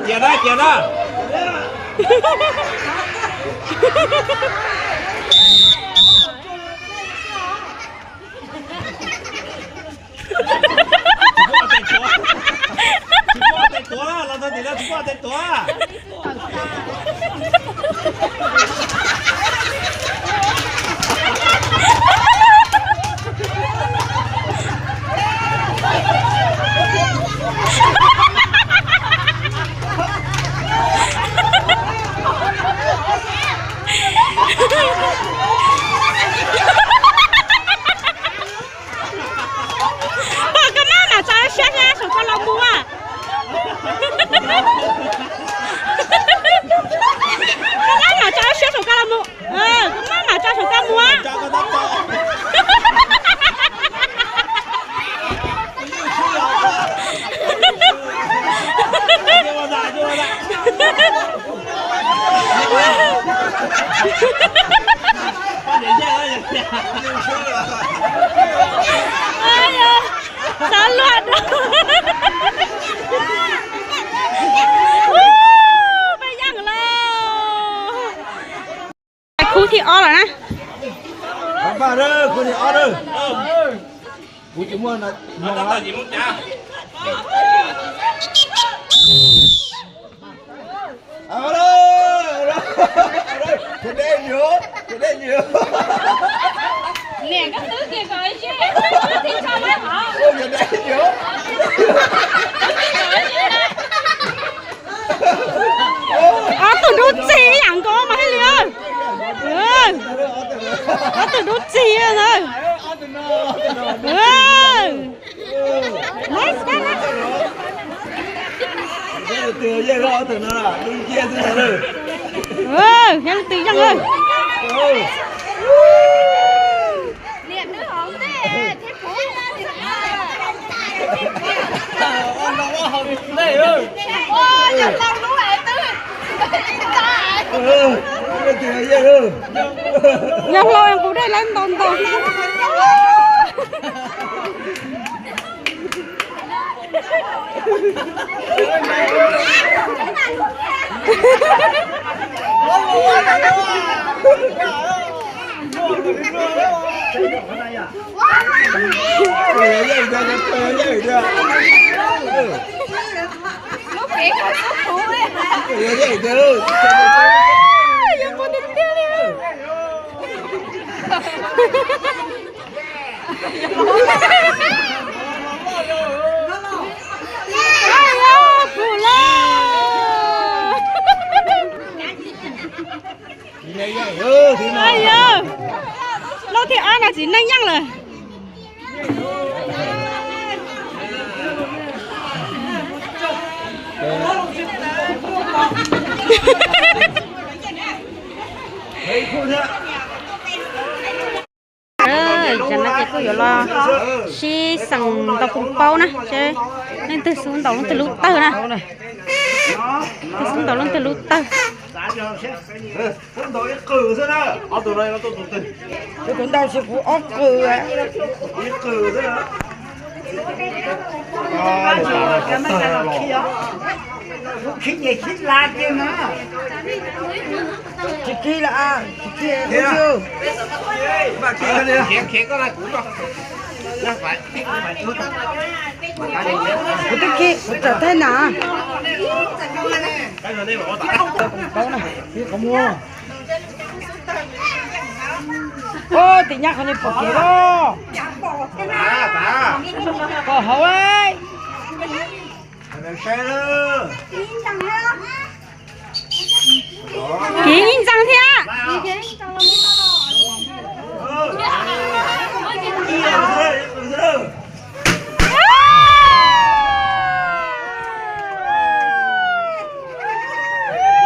Kiag na, kiag na. Tsis muaj tes tuav, los txog tim no tsis muaj tes tuav. Pog, koj maj mam tso siab saum koj los mus as. Koj maj mam tso siab saum koj los mus. Koj maj mam tso saum koj mus as. Xav luag dua. Peb yeej lawm. Khub thib ob lawm na. Khub thib ob. Niam koj twb tias kom tso lawm hov. Ob tug dub txig ib yam nkaus mas thiaj li. Ob tug dub txig na. Thiab leej twg yeej. Yog hlo kuv dej lawv ntaus ntaus. Lub thib ob no txiv neej yeej lawm. Tam no ces kuj yuav los sib xeem ntaus pub paub na, seb leej twg xub ntaus leej twg lub tawg na. Leej twg xub ntaus leej twg lub tawg. Kuv ntaus ib qws xwb na, ob tug no, kuv ntaus tsis puv ob qws. Ib qws xwb na. Khib ces khib la tiag na. Tsis khib lawm, tsis khib. Kuv twb khib, kuv tawm thaij na. Ub, tim nyab qhov ni pom kev los. Pom hauv. Kev ib ntxees thiab.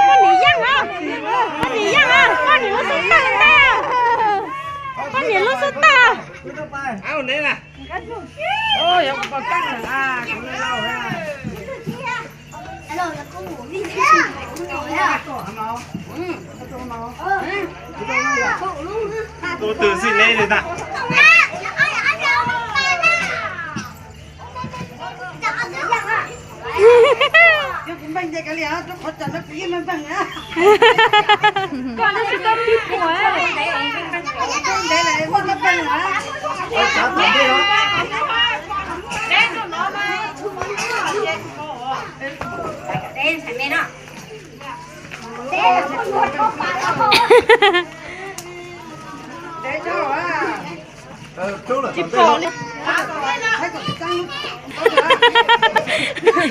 Poj niam yeej os, poj niam yeej os, poj niam lub xub tawg ntag, poj niam lub xub tawg. Tus twg xij neb li ntag.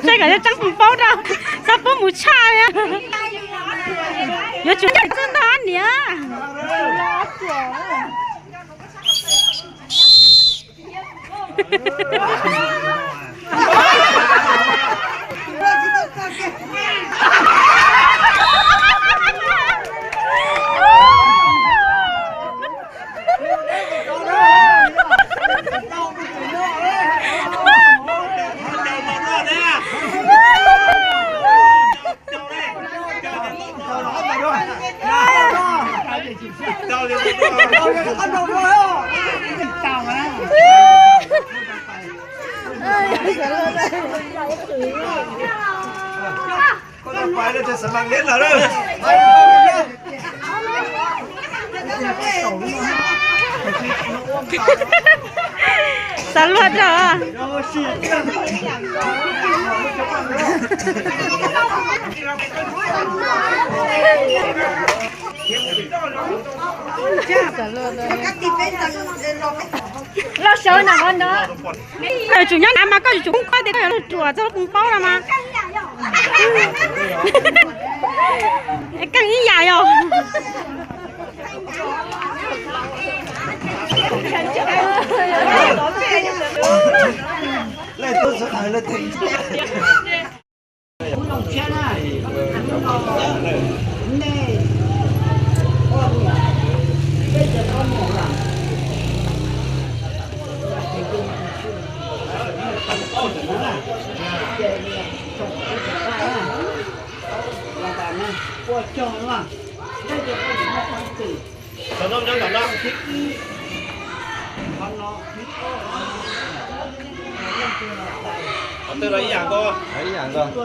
Saib kom yog tseeb puas paub rau, txhob pub mus tshaj li. Yuav tsum txawj ntag niam. Xav luaj rau. Los sawv nram qhov ntawd. Koj yuav tsum nyob nrad mas koj yuav tsum poob qhov tias koj yuav luag ruam txog lub poob paub no mas. Keej ib yam yog. Qhov twg los ib yam nkaus. Ib yam nkaus.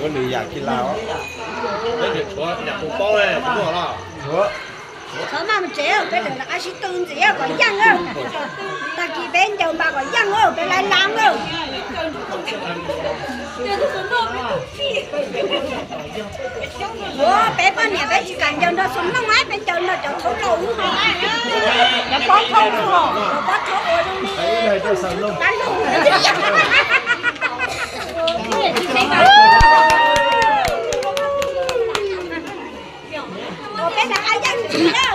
Ua nws yam kis las. Tshuav maj mus tsev, peb rov qab sib tw ntxiv kom yeej. Tag kis peb ncaws npas kom yeej, peb laiv lab. Ua peb poj niam peb tsis kam ncaws nrog xoo nooj, peb ncaws nrog cov thaub laus lub hos. Cov pob thaub lub hos, cov pob thaub ua zoo li tab lug. Peb rov qab yeej ntxiv na.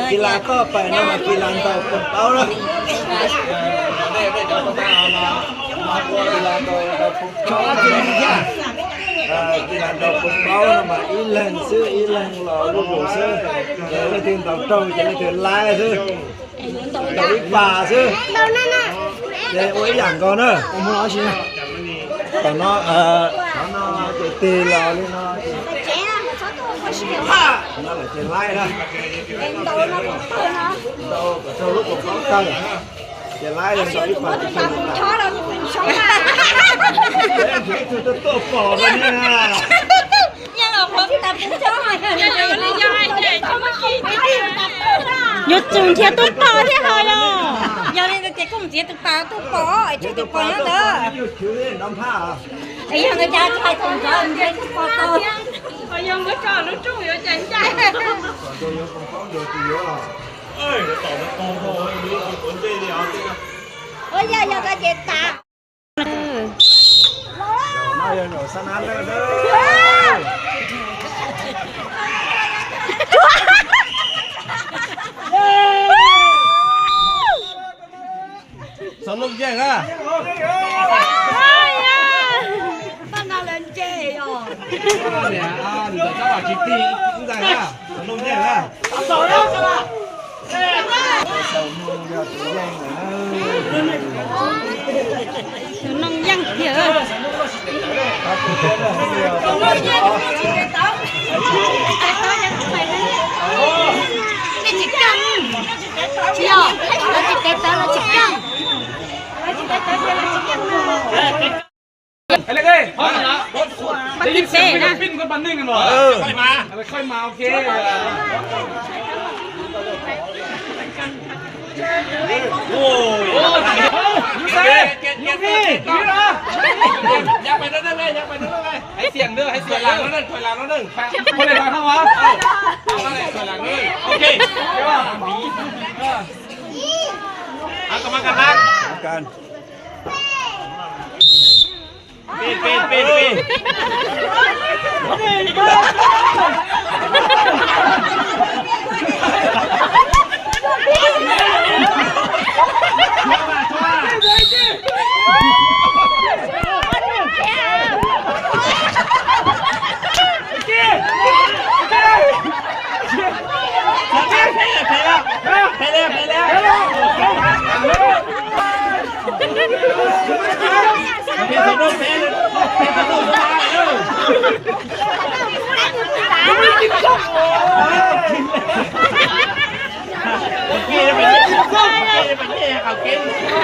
Kis las toj pais no mas kis las ntaus pus paub na. Kis las ntaus pus paub no mas ib leeg xwb, ib leeg los lub lus xwb. Ces leej twg ntaus raug ces leej twg laib xwb. Ntaus ib pas xwb. Ces ua ib yam nkaus na. Tom no, tom no ces tig los li no. No ces laib na. Ntaus kom raug lub pus paub tawg. Ces laib los ntaus ib pas tig. Yuav tsum nrhiav tus pom thiab hos los. Yog li ntawd ces koj mus nrhiav tus pom, tus pom, es tshuav tus pom nyob ntawd. Es yog nkawd cas tsis hais thaum ntxov nrhiav tus pom tau. Yog nkawd tso lub rooj yuav cas ncaj. Yog, yog koj ces tas. Xov Looj yeej na. Poj no lawv ntse os. Ntawm Xov Looj yeej na. Tus noog yeej tiag. Tsis yog, lawv tsis tev tawv, lawv tsis yeej. Pab tim peb na.